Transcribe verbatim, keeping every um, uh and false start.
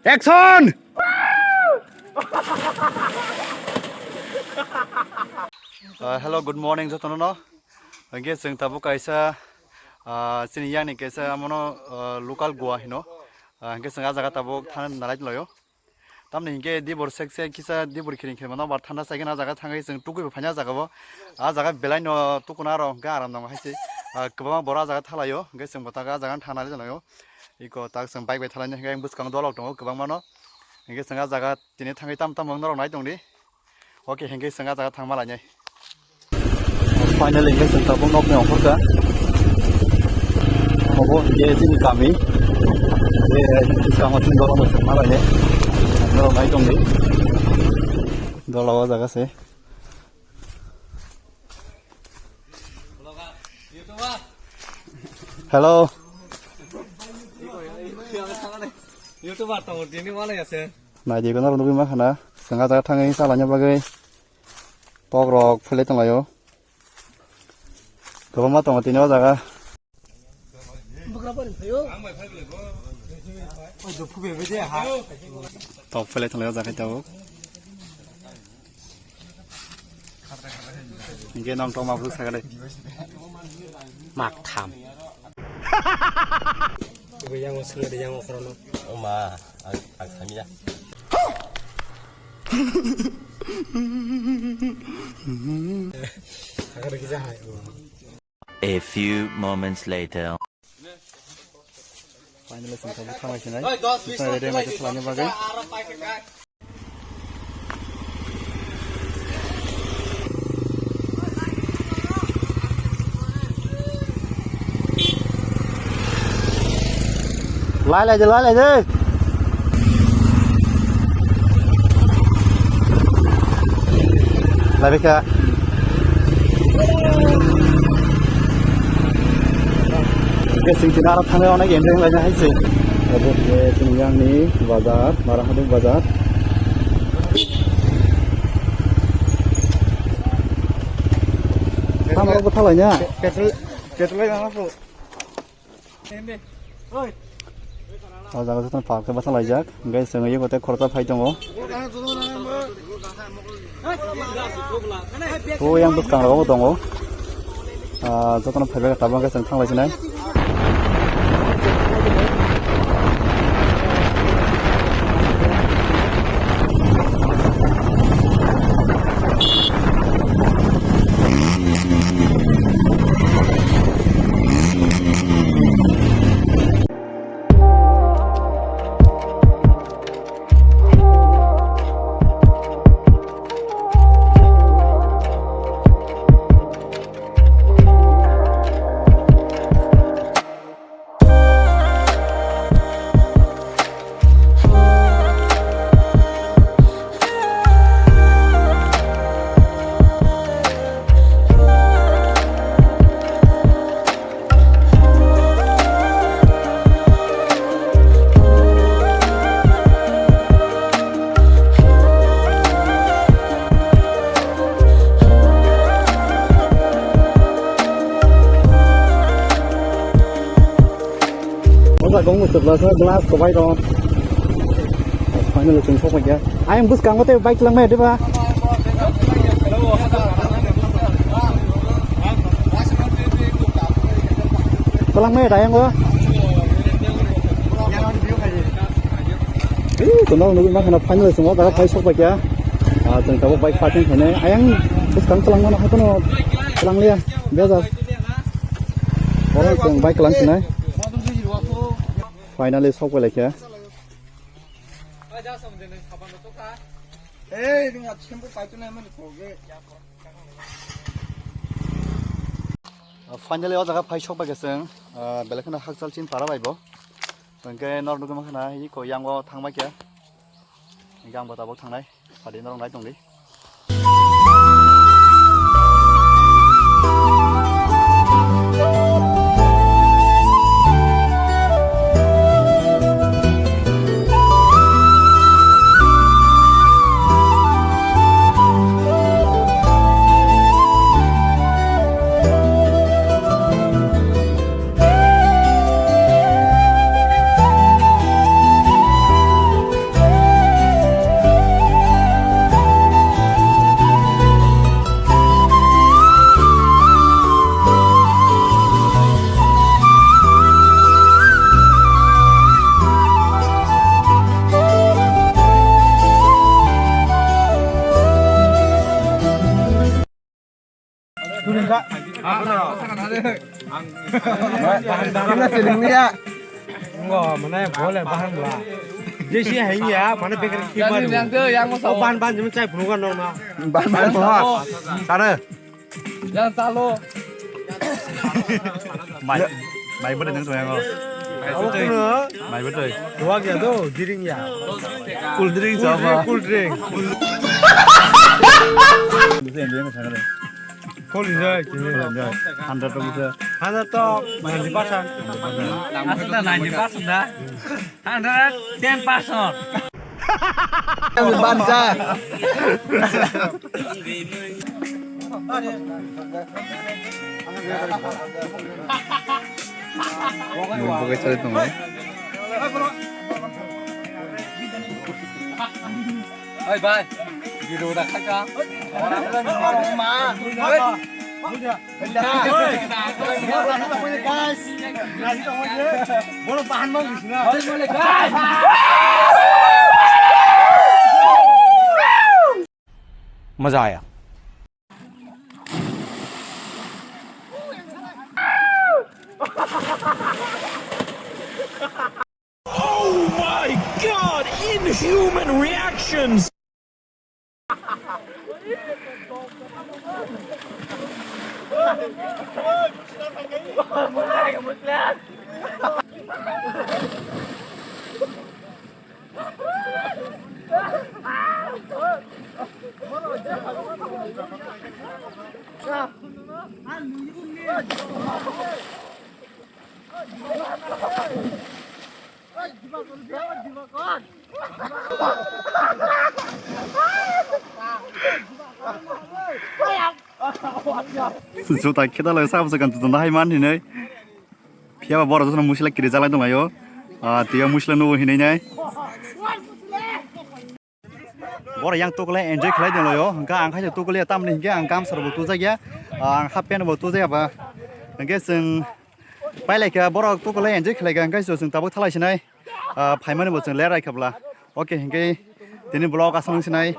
Action! Uh, hello, good morning jotono no. Hingke chwng tabuk kaisa, uh, chini yang ni kaisa amono, uh, local Goa hino. Uh, hingke chwng ah jaga tabuk thana nalai laio. Tamni hingke dibor sek sek kisa dibor khiring khiring mano bar thanda saikhe na jaga thangwi chwng tukui bo phaina jaga bo. Ah jaga belai no tukuna rok hingke aram nango hai se. Ah, kwbangma bora jaga thalaio hingke chwng bo taka jaga thana nalai laio. Iko tak chwng bike bai thalani hingke bwskango dolok tongo kwbangma no. Hingke chwng ah jaga tini thangwi tam tam wng norok nai tongdi. Oke, hingke chwng ah jaga thangma lainai. Finally, hingke chwng tabuk nokni ongkhorkha. Obo hingke chini kami. Hingke bwskango chwng dolok bai chwng ma lainai. Norok nai tongdi. Dolok o jaga se. Hello. YouTuber tongo tini wale ase. Naidi kono rw nugwi mankha na. Chwng ah jaga thangwi chalanya bagwi tok rok philai tonglaio. Kwbangma tongo tini o jaga. Tok philai tonglaio jaga tabuk. Hingke nong tongma bwswk sakha de. Mak tham. Yang sini ada yang okrono. Oma, ang, ang kami ya. Agar kita hai. A few moments later. Finally, chwng tabuk thanglai sinai. Chwng ready mai khe thalani bagwi. Lai lai de, lai lai de. Laibikha. Hingke chwng tini aro thangwi onek enjoy khlaina hai se. Obo hingke chwng yang ni bazar, Mara Haduk bazar. Tamo bo thalaina. Petrol, petrol nang po. O jaga jotono park khe bachalaijak, hingke chwng eko tei khoroksa phai tongo. O yang bwskang rogo bo tongo. Ah, jotono phaibai tabuk khe chwng thanglai sinai. O jaga wng chwla sa glass kwbai rok. Finally chwng sok paikha. Ayang bwskango tei bike langmaya diba? Kwlangmaya da ayang o. Ih, kono nugwi mankha na finally chwng o jaga phai sok paikha. Ah, chwng tabuk bike parking khainai. Ayang bwskang kwlangmano hai phano kwlangliya. Bejak. Oro chwng bike kwlang khainai. Finally sok pai laikha. Finally o jaga phai sok bai khe chwng, ah, belai kheno hakchal chin para bai bo. Hwnkhe nor nugwi mankha na iko yang o thangbai khe. Hwnkhe ang bo tabuk thangnai. Phadi norok nai tongdi. Kena selingnya. Ngo, mane bole bahan bla. Jesi hai ya, mane bekar ki Yang, baru. Yang tu, yang mau Oh, sama. Ban ban jemu chai punu kan nong na. Ban ban Yang mo. Tahu. Sana. Yang tahu. Mai, mai bole nang tu yang ngo. Aku kena. Mai bole. Dua ya tu, diring ya. Cool drink Cool drink, cool drink. Bisa yang dia sana. Full enjoy, kini. Full enjoy. Hundred rupees. Hundred to ninety percent. Asal dah ninety percent dah. Hundred ten percent. Bansa. Bukai cari tunggu. Oi, bai. Biro da khaika. Maza aaya. Oh my God! Inhuman reactions! Juta kheda lai sabo se kan juta nahai man hinai. Phiya ba borok jotono musila kiri jalai tong laio. Ah, tiya musila nugo hinai nai. Borok yang tukle enjoy khlai tong laio. Hwnkhe ang khaisa tukle tamni hinkhe ang gamsa rokbo tujakya. Ah, ang half pant bo tujakya ba. Hwnkhe chwng pailai kha borok tukle enjoy khlai kha hwnkhe chwng tabuk thalai sinai. Ah, phaimani bo chwng lerai khabla. Okay, hinkhe tini vlog aswk sinai.